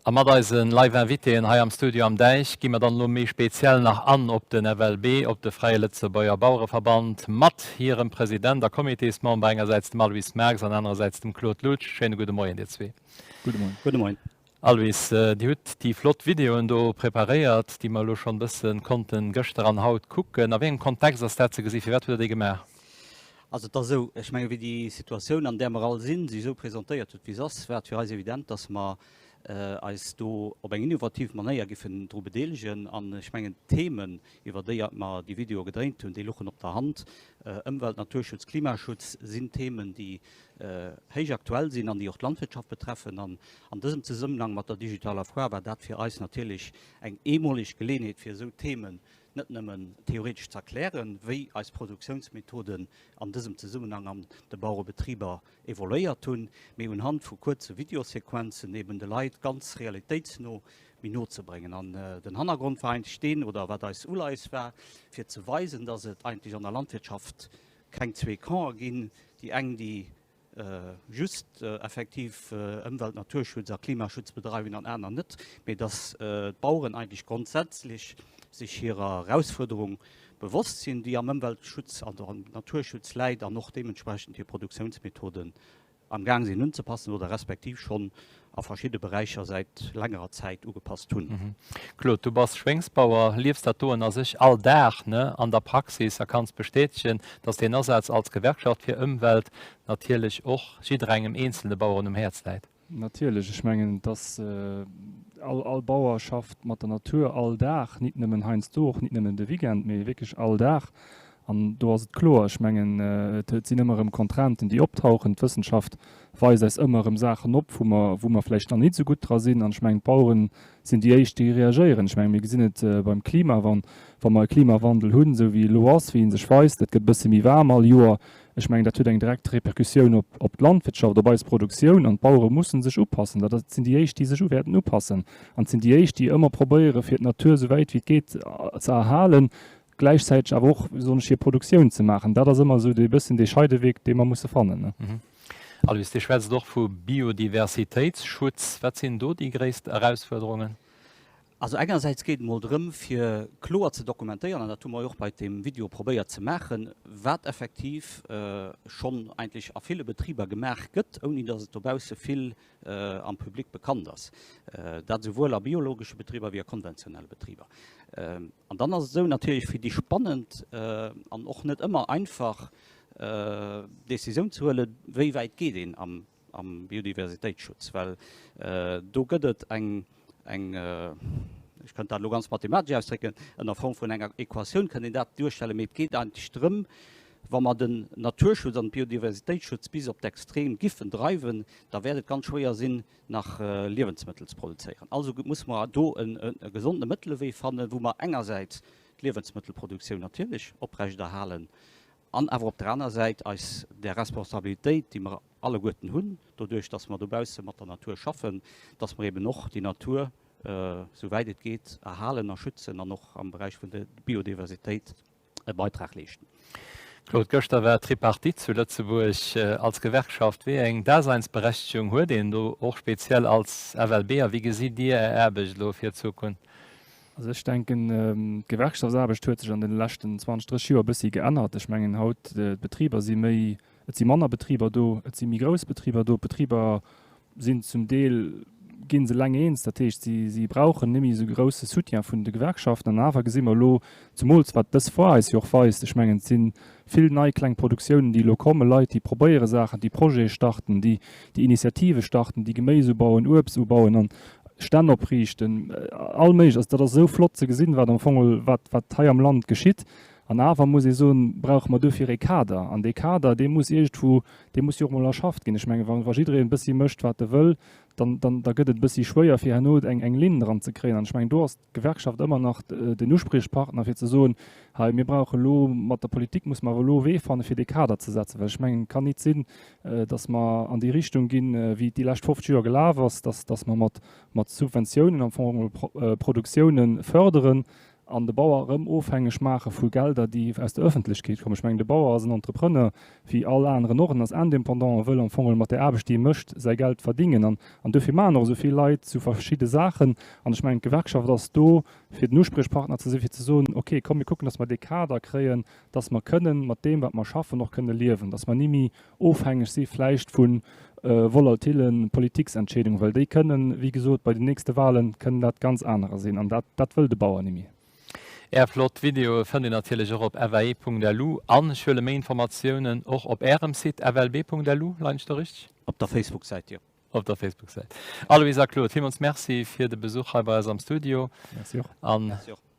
A mat eise Live-Invitéen hei am Studio am Däich gi mer dann elo méi speziell nach an op den FLB, op de Fräie Lëtzebuerger Bauereverband, mat hirem President a Comitésmember, engersäits dem Aloyse Marx an anerersäits dem Claude Loutsch. Schéine gudde Moien, dir zwee. Gudde Moien. Gudde Moien. Aloyse, Dir hutt déi flott Videoen do preparéiert, déi mer elo schonn e bësse konnten gëschter an haut kucken. A wéi engem Kontext ass dat ze gesinn? Firwat hutt Der déi gemaach? Also et ass esou, ech menge wéi déi Situatioun, an där mer all sinn, sech esou presentéiert huet, wéi se ass, war et fir eis evident, dass mer eis do op eng innovativ Manéier giffen dru bedeelegen. An ech mengen, d'Themen, iwwer déi mer déi Videoe gedréint hunn, déi luchen op der Hand. Ëmwelt, Naturschutz, Klimaschutz sinn Themen, déi héich aktuell sinn an déi och d'Landwirtschaft betreffen. An an dësem Zesummenhang mat der digitaler Foire war dat fir eis natierlech eng eemoleg Geleeënheet, fir esou Themen net nëmmen theoretesch ze erklären, wéi eis Produktiounsmethoden an dësem Zesummenhang an de Bauerebetriber evoluéiert hunn, mee unhand vu kuerze Videosequenzen eben de Leit ganz realitéitsno méi no ze bréngen. An den Hannergrond war eigentlech deen, oder wat eis Uleies war, fir ze weisen, dass et eigentlech an der Landwirtschaft keng zwee Campen ginn, déi eng, déi just effektiv Ëmwelt-, Naturschutz a Klimaschutz bedreiwen an aner net, mee dass d'Baueren eigentlech grondsätzlech sech hirer Erausfuerderung bewosst sinn, déi am Ëmweltschutz an am Naturschutz läit an och deementsprechend hir Produktiounsmethoden am Gaang sinn unzepassen oder respektiv schonn a verschidde Beräicher säit längerer Zäit ugepasst hunn. Claude, du bass Schwéngsbauer, liefs dat doen a sech all Dag, ne, an der Praxis a kanns bestätegen, dass deen Asaz als Gewerkschaft fir Ëmwelt natierlech och jidderengem eenzelne Baueren um Häerz läit. Natierlech, ech mengen, et ass, all, all Bauer schafft mat der Natur all Dag, nit nëmmen heiansdo, och nit nëmmen de Weekend, mee wierklech all Dag. An do ass et kloer, ech mengen, et sinn ëmmer erëm Contrainten, déi optauchen. D'Wëssenschaft weist eis ëmmer erëm Saachen op, wou mer, wou mer vläicht nach nit esou gutt dra sinn. An ech mengen, d'Bauere sinn déi éischt, déi reagéieren. Ech mengen, mir gesinn et beim Klima, wann, wa mer e Klimawandel hunn, esou wéi e elo ass, wéi e sech weist, et gëtt e bësse méi waarm all Joer, ech mengen, dat huet eng direkt Repercussioun op, op d'Landwirtschaft, op eis Produktioun. An d'Bauere mussen sech upassen. Dat sinn déi éischt, déi sech wäerten upassen. An et sinn déi éischt, déi ëmmer probéieren, fir d'Natur esou wäit wéi et geet ze erhalen. Gläichzäiteg awer och besonnesch hir Produktioun ze maachen. Dat ass ëmmer esou dee bëssen dee Scheidewee, dee mer musse fannen. Aloyse, Dir schwätzt och vu Biodiversitéitsschutz. Wat sinn do déi gréisst Erausfuerderungen? Also engersäits geet et emol drëm, fir kloer ze dokumentéieren, an dat hu mer jo och bei deem Video probéiert ze maachen, wat effektiv schonn eigentlech a ville Betriber gemaach gëtt, ouni datt et dobausse vill am Public bekannt ass. Dat esouwuel a biologesche Betriber wéi a konventionelle Betriber. An dann ass et esou natierlech, fir déi spannend an och net ëmmer einfach Décisioun ze huelen, wéi wäit geet een am Biodiversitéitsschutz, well do gëtt et eng, eng, ech kënnt dat elo ganz mathematesch ausdrécken, ënner Form vun enger Equatioun kënnt een dat duerstellen, mee et geet eigentlech drëm, wa mer den Naturschutz an den Biodiversitéitsschutz bis op d'Extrem giffen dreiwen, da wäert et ganz schwéier sinn, nach Liewensmëttel ze produzéieren. Also musse mer do e gesonde Mëttelewee fannen, wou mer engersäits d'Liewensmëttelproduktioun natierlech oprechterhalen an awer op der aner Säit eis där Responsabilitéit, déi mer alleguerten hunn, doduerch dass mer dobausse mat der Natur schaffen, dass mer eben och déi Natur, souwäit et geet, erhalen a schützen an och am Beräich vun der Biodiversitéit e Beitrag leeschten. Claude, gëschter war d'Tripartite zu Lëtzebuerg. Als Gewerkschaft, wéi eng Daseinsberechtegung huet een do, och speziell als FLB, a wéi gesitt Dir Är Aarbecht elo fir d'Zukunft? Also ech denken, d'Gewerkschaftsaarbecht huet sech an deene leschten 20, 30 Joer e bëssi geännert. Ech mengen haut, d'Betriber si méi, Et si manner Betriber do, et si méi grouss Betriber do. D'Betriber sinn zum Deel, gi se eleng eens, dat heescht, si, si brauchen net méi esou grousse Soutien vun de Gewerkschaften. An awer gesi mer elo, zemools wat dës Foire eis jo och weist, ech mengen, et si vill nei kleng Produktiounen, déi elo kommen, Leit, déi probéiere Saachen, déi Projete starten, déi, déi Initiative starten, déi Geméis ubauen, Uebst ubauen an Stänn opriichten, all méiglech. Also dat ass esou flott ze gesinn, wat am Fong, wat, wat hei am Land geschitt. An awer muss ee soen, brauche mer duerfir ee Kader. An dee Kader, dee muss iergendwou, dee muss jo och emol erschafft ginn. Ech mengen, wa, wa jiddereen e bëssi mécht, wat e wëll, dann, dann, da gëtt et e bëssi schwéier, fir herno eng, eng Linn dran ze kréien. An ech mengen, do ass d'Gewerkschaft ëmmer nach den Uspriechpartner, fir ze soen, hei, mir brauche elo, mat der Politik muss mer awer elo e Wee fannen, fir dee Kader ze setzen. Well ech mengen, et kann nit sinn, dass mer an déi Richtung ginn, wéi et déi lescht 50 Joer gelaf ass, dass, dass mer mat, mat Subventiounen am Fong Produktiounen förderen. An de Bauer erëm ofhängeg maache vu Gelder, déi aus der Ëffentlechkeet kommen. Ech mengen, de Bauer ass en Entrepreneur wéi all aneren och. En ass indépendant, e wëll am Fong mat där Aarbecht, déi e mécht, säi Geld verdingen. An duerfir maachen och esou vill Leit esou verschidde Saachen. An ech mengen, d'Gewerkschaft ass do, fir den Uspriechpartner ze sinn, fir ze soen, okay, komm mir kucken, datt mer dee Kader kréien, datt mer kënnen mat deem, wat mer schaffen, och kënne liewen, datt mer ni méi ofhängeg si vläicht vu volatile Politiksentscheedungen, well déi kënnen, wéi gesot, bei den nächste Wahlen kënnen dat ganz anerer sinn an dat, dat wëll de Bauer ni méi. Är flott Videoe fënnt een natierlech och op fae.lu an ech huele méi Informatiounen och op Ärem Site flb.lu, leien ech do richteg? Op der Facebook-Säit, jo. Op der Facebook-Säit. Aloyse a Claude, villmools Merci fir de Besuch hei bei eis am Studio. Merci och. An Merci och.